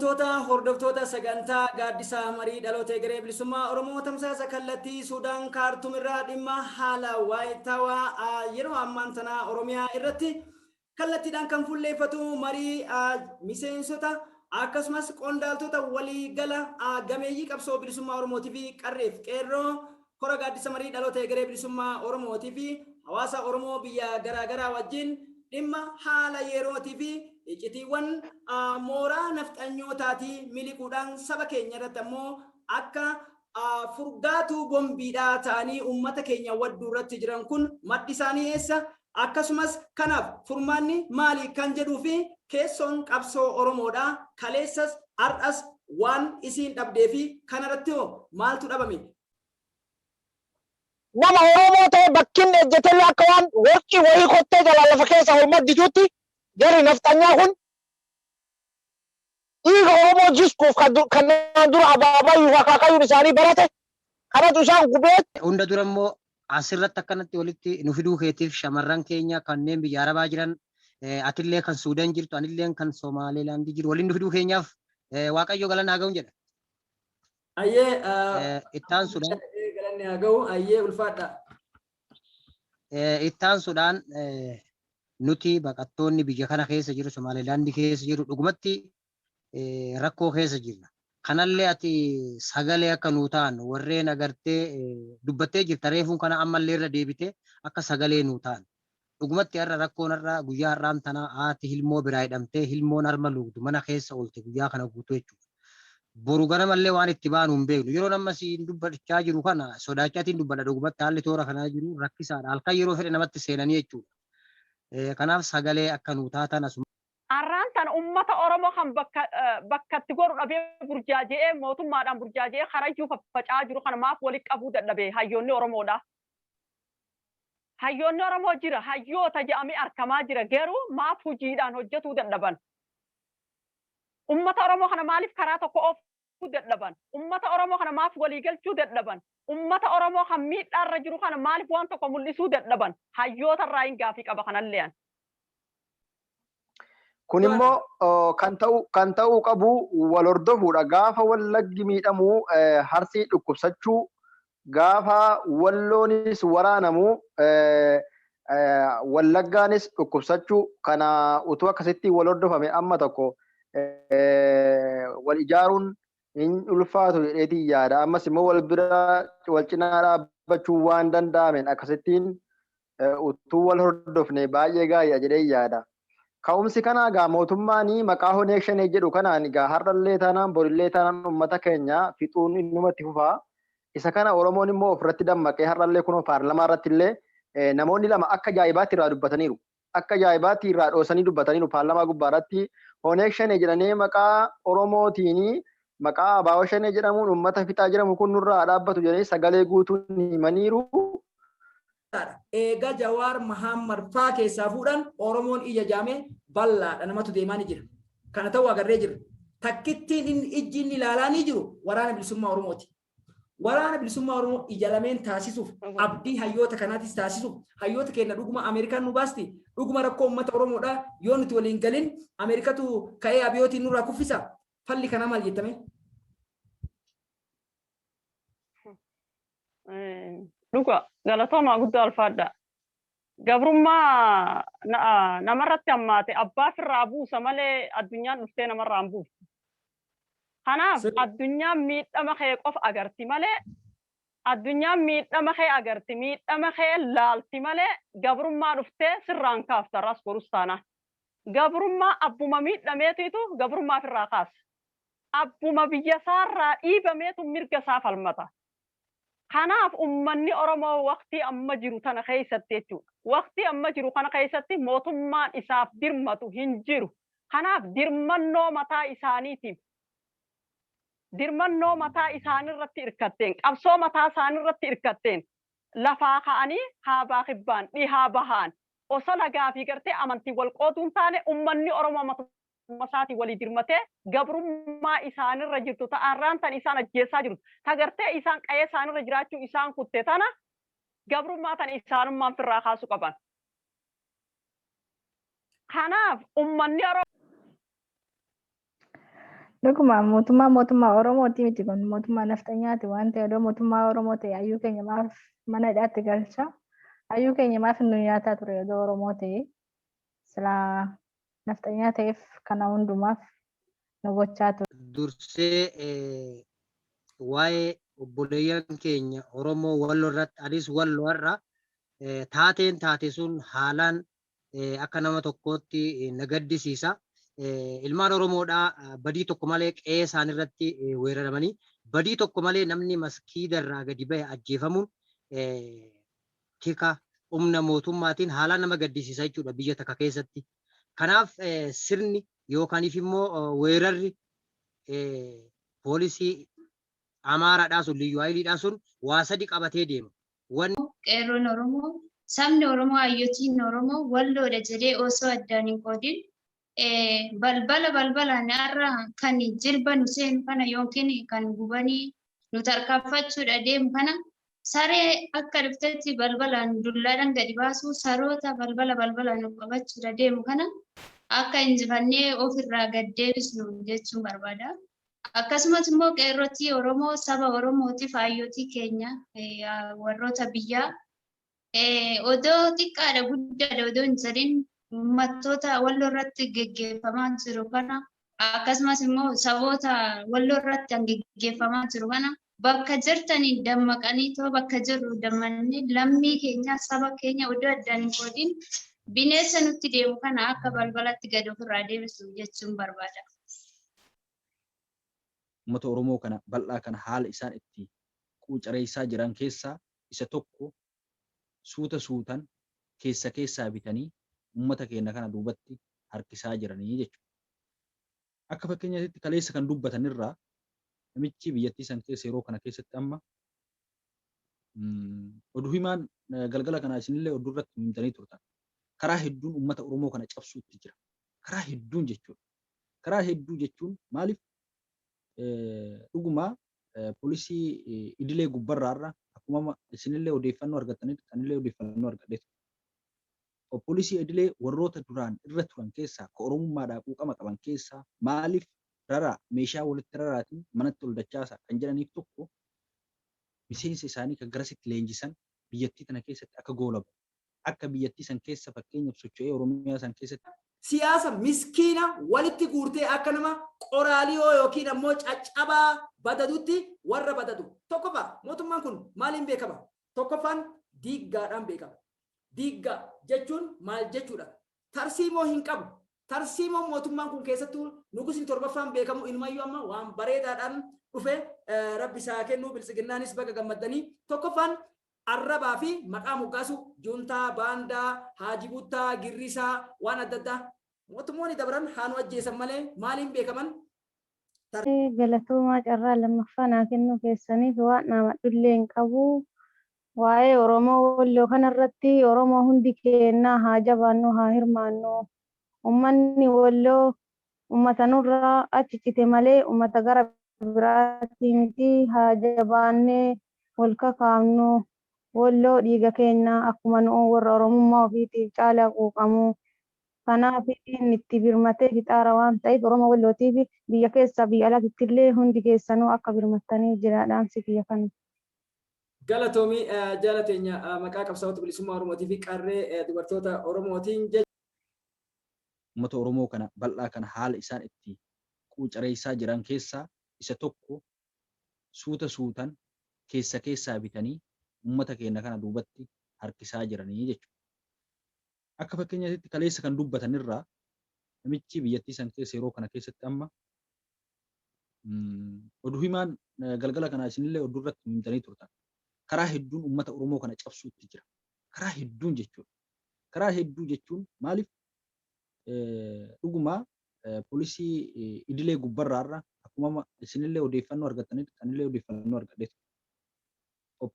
Kabajamtoota hordoftoota sagantaa Gaaddisa Marii Dhaloota Egeree Bilisummaa Oromoo, tamsaasa kallattii Suudaan Kaartum irraa, dhimma haala waayitaawaa yeroo ammaan tanaa Oromiyaa irratti kallattiidhaan kan fuulleeffatu, marii miseensota akkasumas qondaaltota waliigala gameeyyii qabsoo bilisummaa Oromootii fi qarreef qeerroo kora Gaaddisa Marii Dhaloota Egeree Bilisummaa Oromootii fi hawaasa Oromoo biyya garaagaraa wajjin dhimma haala yerootii fi iccitiiwwan mooraa nafxanyootaatii miliquudhaan saba keenya irratti ammoo akka furgaatuu bombiidhaa ta'anii uummata keenya wadduu irratti jiran kun maddi isaanii eessa, akkasumas kanaaf furmaanni maali kan jedhuu fi keessoon qabsoo Oromoodha kaleessas har'as waan isiin dhabdee fi kanarratti hoo maaltu dhabame? Nama Oromoo ta'e bakki inni ejjetellee akka waan warqii wayii kottee jalaa lafa keessa ol maddituutti, jarri nafxanyaa kun dhiiga Oromoo jiskuuf kanaan dura abaabayyuu fi akaakayyuun isaanii barate kanatu isaan gubee. Hunda dura immoo asirratti akkanatti walitti nu fiduu keetiif, shamarran keenya kanneen biyya Arabaa jiran, atillee kan Suudan jirtu, anillee kan Somaalilaandii jiru waliin nu fiduu keenyaaf Waaqayyo galanni haa ga'u jedha. Ayyee. Ittaansuudhaan Galanni haa ga'u. Ayyee, ulfaadha. Ittaansuudhaan nuti baqattoonni biyya kana keessa jiru, Somaalilaandii keessa jiru, dhugumatti rakkoo keessa jirra. Kanallee ati sagalee akka nuu ta'an warreen agartee dubbattee jirta, reefuun kana ammallee irra deebitee akka sagalee nuu ta'an. Dhugumatti har'a rakkoon har'a guyyaa har'aan tana haati hilmoo biraa hidhamtee, hilmoon harma luugdu mana keessa oolte guyyaa kana guutuu jechuudha. Boru ganamallee waan itti baanu hin beeknu. Yeroo amma siin dubbachaa jiru kana sodaachaatiin dubbadha, dhugumatti haalli toora kanaa jiru rakkisaadha. Halkan yeroo fedhe namatti seenanii jechuudha. Kanaaf sagalee akka nuu taatan asuma. Arraan tana ummata Oromoo kan bakka bakkatti godhu dhabee burjaaje'ee, mootummaadhaan burjaaje'ee karayyuu faffaca'aa jiru kana maaf walitti qabuu dadhabe hayyoonni Oromoodha? Hayyoonni Oromoo jira, hayyoota jedhamee arkamaa jira, garuu maaf hojiidhaan hojjetuu dadhaban? Ummata Oromoo kana maaliif karaa tokko oofuu dadhaban? Ummata Oromoo kana maaf walii galchuu dadhaban? Ummata Oromoo kan miidhaarra jiru kana maaliif waan tokko mul'isuu dadhaban? Hayyoota irraa hin gaafii qaba kanallee an. Kun immoo kan ta'uu qabu wal hordofuudha. Gaafa Wallaggi miidhamu Arsii dhukkubsachuu, gaafa Walloonis waraanamu Wallaggaanis dhukkubsachuu, kana utuu akkasitti wal hordofame amma tokko wal ijaaruun hin ulfaatu jedheetiin yaada. Ammas immoo wal bira wal cinaa dhaabbachuu waan danda'ameen akkasittiin utuu wal hordofne baay'ee gaariidha jedhee yaada. Ka'umsi kanaa egaa mootummaan maqaa Oneeg Shanee jedhu kanaan egaa har'allee taanaan borillee taanaan uummata keenya fixuun innumatti fufaa. Isa kana Oromoon immoo ofirratti dammaqee har'allee kunoo paarlamaa irratti illee namoonni lama akka ajaa'ibaatti irraa dubbataniiru. Akka ajaa'ibaatti irraa dhoosanii dubbataniiru paarlamaa gubbaa irratti. Oneeg Shanee jedhanii maqaa Oromootiin, maqaa Abaawoo Shanee jedhamuun uummata fixaa jedhamu kun nurraa dhaabbatu jedhanii sagalee guutuun himaniiru. Eega Jawaar Mahammad faa keessaa fuudhan, Oromoon ija jaamee bal'aadha, namatu deemaa ni jira. Kana ta'uu agarree jira. Takkittiin inni ijji inni ilaalaa ni jiru Waraana Bilisummaa Oromooti. Waraana Bilisummaa Oromoo ija lameen taasisuuf, abdii hayyoota kanaatis taasisuuf, hayyoota keenya dhuguma Ameerikaan nu baasti, dhuguma rakkoo uummata Oromoodha yoo nuti waliin galin Ameerikatu ka'ee abiyootiin nurraa kuffisa. Falli kanaa maal jettame? Dhuga, galatoomaa, guddaa ulfaadha. Gabrummaa namarratti hammaate abbaa firraa buusa malee addunyaan dhuftee namarraa hin buuftu. Kanaaf addunyaan miidhama kee qofa agarti malee, addunyaan miidhama kee agarti, miidhama kee laalti malee gabrummaa dhuftee sirraan kaafta ras borus taanaan. Gabrummaa abbuma miidhameetiitu gabrummaa ofirraa kaasa. Abbuma biyya isaarraa dhiibameetu mirga isaa falmata. Kanaaf ummanni Oromoo waqtii amma jiru tana keessatti jechuudha. Waqtii amma jiru kana keessatti mootummaan isaaf dirmatu hin jiru. Kanaaf dirmannoo mataa isaaniitiif, dirmannoo mataa isaaniirratti hirkatteen, qabsoo mataa isaaniirratti hirkatteen lafaa ka'anii kaabaa kibbaan, dhihaa bahaan osoo lagaa fi gartee amantii wal qooduu hin taane, ummanni Oromoo matuma isaatiin walii dirmatee gabrummaa isaanirra jirtu, ta'arraan tan isaan ajjeessaa jirtu, ta gartee isaan qa'ee isaanirra jiraachuu isaan kutte tana, gabrummaa tan isaanummaan firraa kaasuu qaban. Kanaaf ummanni Oromoo Dhuguma mootummaa Oromooti miti kun, mootummaa nafxanyaati waan ta'e. Odoo mootummaa Oromoo ta'e hayyuu keenya maaf mana hidhaatti galcha? Hayyuu keenya maaf nu nyaataa ture odoo Oromoo ta'e? Silaa nafxanyaa ta'eef kana hundumaaf nu gochaa ture. Dursee waa'ee obboleeyyan keenya Oromoo Walloo irratti, anis Walloo irra, taateen taate sun haalaan akka nama tokkootti na gaddisiisa. Ilmaan Oromoodhaa badii tokko malee qe'ee isaan irratti weeraramanii, badii tokko malee namni maskiida irraa gadi bahe ajjeefamuun tika humna mootummaatiin haalaan nama gaddisiisa jechuudha biyya takka keessatti. Kanaaf sirni yookaaniif immoo weerarri poolisii Amaaraadhaa sun, liyyuu hayiliidhaa sun, waa sadi qabatee deema. Wanni Qeerroon Oromoo, sabni Oromoo, hayyotiin Oromoo Walloodha jedhee osoo addaan hin qoodin balbala balbalaan har'a kan jilba nu seenu kana yookiin kan gubanii nu tarkaanfachuudha deemu kana, saree akka dhuftetti balbalaan dullaadhaan gadi baasu, saroota balbala balbalaan nu qabachuudha deemu kana akka injifannee ofirraa gad deebisnu jechuun barbaada. Akkasumas immoo qeerrotii Oromoo, saba Oromootiif, hayyotii keenya warroota biyyaa, odoo xiqqaadha guddaadha odoo hin jedhin, uummattoota Walloo irratti geggeeffamaa jiru kana, akkasumas immoo saboota Walloo irratti kan geggeeffamaa jiru kana, bakka jirtanii dammaqanii too, bakka jirru dammannee, lammii keenya, saba keenya odoo addaan hin qoodin bineensa nutti deemu kana akka balbalatti gad ofirraa deebisu jechuun barbaada. Uummata Oromoo kana bal'aa kana haala isaan itti quucareessaa jiran keessaa isa tokko, suuta suutan keessa keessaa bitanii uummata keenya kana duubatti harkisaa jiranii jechuudha. Akka fakkeenyaatti kaleessa kan dubbatan irraa namichi biyyattii san keessa yeroo kana keessatti amma oduu himaan galgala kana isinillee oduu irratti himtanii turtan. Karaa hedduun uummata Oromoo kana cabsuutti jira. Karaa hedduun jechuudha. Karaa hedduu jechuun maaliif, dhuguma poolisii idilee gubbarraarra akkuma isinillee odeeffannoo argattanitti anillee odeeffannoo argadheetu. Poolisii idilee warroota duraan irra turan keessaa ka Oromummaadhaa quuqama qaban keessaa maaliif raraa meeshaa walitti raraatiin manatti ol dachaasa kan jedhaniif, tokko miseensa isaanii kan garasitti leenjisan biyyattii tana keessatti akka goolabu, akka biyyattii san keessa fakkeenyaaf socho'ee Oromiyaa san keessatti Siyaasa miskiina walitti guurtee akka nama qoraaliyoo yookiin ammoo caccabaa badadutti warra badadu. Tokkoffaa, mootummaan kun maaliin beekama? Tokkoffaan diiggaadhaan beekama. Diiggaa jechuun maal jechuudha? Tarsiimoo hin qabu. Tarsiimoon mootummaan kun, keessattuu nugusni torbaffaan beekamu, inumayyuu amma waan bareedaadhaan dhufe, rabbi isaa kennu, biltsiginnaanis baga gammaddanii. Tokkoffaan arrabaa fi maqaa moggaasu: juntaa, baandaa, haajibuttaa, girrisaa, waan adda addaa. Mootummoonni dabran haa nu ajjeesan malee maaliin beekaman? Galatoomaa, carraa lammaffaa naa kennuu keessaniif. Waan dhaamadhullee hin qabu. Waa'ee Oromoo Walloo kanarratti Oromoo hundi kennaa haa jabaannu, haa hirmaannu. Uummanni Walloo uummata nurraa achi cite malee uummata gara biraatti miti. Haa jabaannee wal kakaafnu. Walloo dhiiga keenya, akkuma nu warra Oromummaa ofiitiif caalaa quuqamu. Kanaaf inni itti birmatee fixaara waan ta'eef, Oromoo Wallootiif biyya keessa biyya alaatti illee hundi keessanuu akka birmattanii jira dhaamsi kiyya kana. Galatoomii jaalateenya, maqaa qabsaa'ota bilisummaa Oromootii fi qarree dubartoota Oromootiin. Uummata Oromoo kana bal'aa kana haala isaan itti quucareessaa jiran keessaa isa tokko, suuta suutan keessa keessaa bitanii uummata keenya kana duubatti harkisaa jiranii jechuudha. Akka fakkeenyaatti kaleessa kan dubbatan irraa namichi biyyattii san keessa yeroo kana keessatti amma oduu himaan galgala kana isinillee oduu irratti himtanii turtan. Karaa hedduun uummata Oromoo kana cabsuutti jira. Karaa hedduun jechuudha. Karaa hedduu jechuun maaliif, dhuguma poolisii idilee gubbarraarra akkuma isinillee odeeffannoo argattanitti anillee odeeffannoo argadheetu.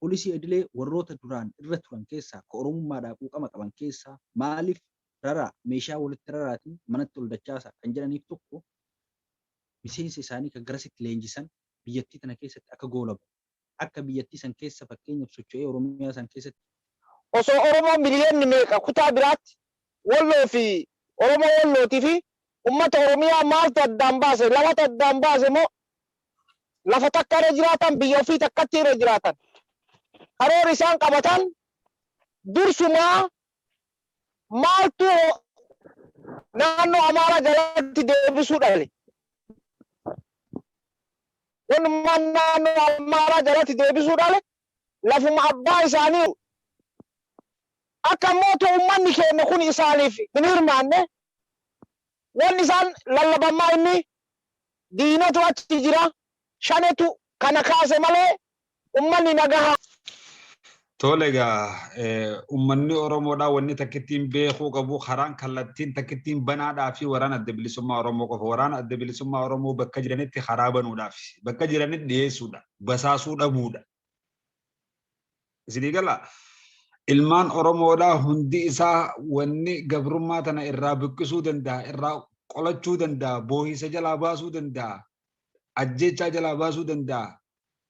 Poolisii idilee warroota duraan irra turan keessaa ka Oromummaadhaa quuqama qaban keessaa maaliif raraa meeshaa walitti raraatiin manatti ol dachaasa kan jedhaniif, tokko miseensa isaanii kan garasitti leenjisan biyyattii tana keessatti akka goolabu, akka biyyattii san keessa fakkeenyaaf socho'ee Oromiyaa san keessatti Osoo Oromoo miliyoonni meeqa kutaa biraatti, Walloo fi Oromoo Wallootii fi Ummata Oromiyaa maaltu addaan baase? Lafatu addaan baase moo lafa takka irra jiraatan, biyya ofii takkatti irra jiraatan? Karoora isaan qabatan dursumaa maaltu naannoo Amaaraa jalatti deebisuu dhale? Wanumaan naannoo Amaaraa jalatti deebisuu dhale lafuma abbaa isaanii akka mootu ummanni keenya kun isaaniif hin hirmaanne. Wanni isaan lallabammaa inni diinatu achi jira, shanetu kana kaase malee ummanni nagaha. Tole egaa, uummanni Oromoodhaa wanni takkittiin beekuu qabu, karaan kallattiin takkittiin banaadhaa fi waraana Adda Bilisummaa Oromoo qofa. Waraana Adda Bilisummaa Oromoo bakka jiranitti karaa banuudhaaf, bakka jiranitti dhiyeessuudha, basaasuu dhabuudha. Isinii gala, ilmaan Oromoodhaa hundi isaa wanni gabrummaa tana irraa buqqisuu danda'a, irraa qolachuu danda'a, boohisa jalaa baasuu danda'a, ajjeechaa jalaa baasuu danda'a.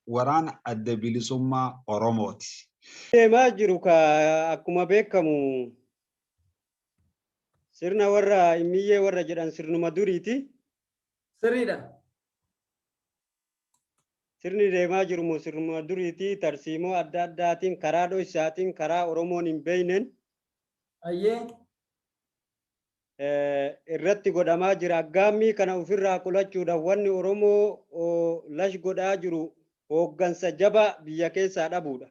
Waraana Adda Bilisummaa Oromooti. Deemaa jiru ka akkuma beekamu sirna warra immiyyee warra jedhan sirnuma duriiti. Sirriidha. Sirni deemaa jiru moo sirnuma duriiti, tarsiimoo adda addaatiin, karaa dhoysaatiin, karaa Oromoon hin beekneen irratti godhamaa jira. Aggaammii kana ofirraa qolachuudhaaf wanni Oromoo lash godhaa jiru hooggansa jabaa biyya keessaa dhabuudha.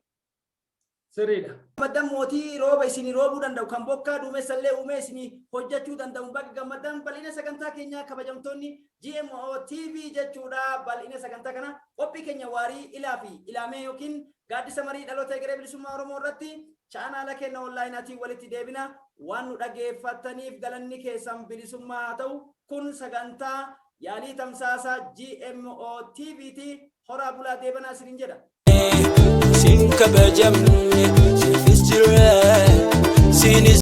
Sirriidha. Gammaddan, mootii rooba isinii roobuu danda'u, kan bokkaa duumessallee uumee isinii hojjechuu danda'u baga gammaddan. Bal'ina sagantaa keenyaa, kabajamtoonni GMO TV jechuudha. Bal'ina sagantaa kana qophii keenya waarii ilaa fi ilaamee yookiin gaaddisa marii dhaloota egeree bilisummaa Oromoo irratti chaanaala keenya onlaayinaatiin walitti deebina. Waan nu dhageeffattaniif galanni keessan bilisummaa haa ta'u. Kun sagantaa yaalii tamsaasaa GMO TVti. Horaa bulaa, deebanaa isiniin jedha. Sin kabajamne siifis jira sinis.